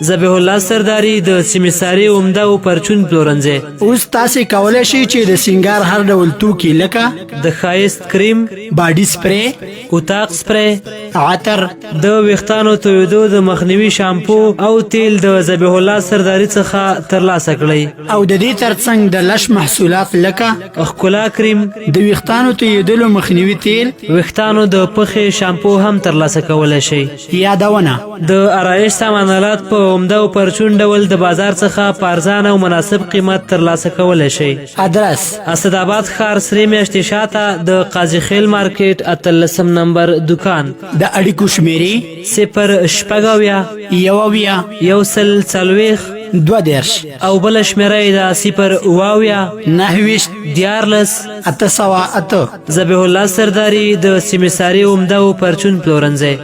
ذبیح الله سرداري د سیمساري عمده او پرچون پلورنځی. اوس تاسې کولی شئ چې د سینګار هر ډول توکي لکه د ښایست کریم، باډي سپری، اتاق سپری، عطر، د ویښتانو تویدو د مخنیوي شامپو او تیل د ذبیح الله سرداري څخه ترلاسه کړئ. او د دې ترڅنګ د لش محصولات لکه ښکلا کریم، د ویښتانو تویدلو مخنیوي تیل، ویښتانو د پخې شامپو هم ترلاسه کولی شئ. یادونه: د آرایش سامانالات په عمده او پرچون ډول د بازار څخه په ارزانه او مناسب قیمت ترلاسه کولی شئ. ادرس: اسداباد ښار، سرې میاشتې شاته، د قاضي خیل مارکیټ، 18 نمبر دکان. د اړیکو شمیرې: 076 71 140 32 او بل شمیره یې ده 077 29 13 808. ذبیح الله سرداري د سیمساري عمده او پرچون پلورنځی.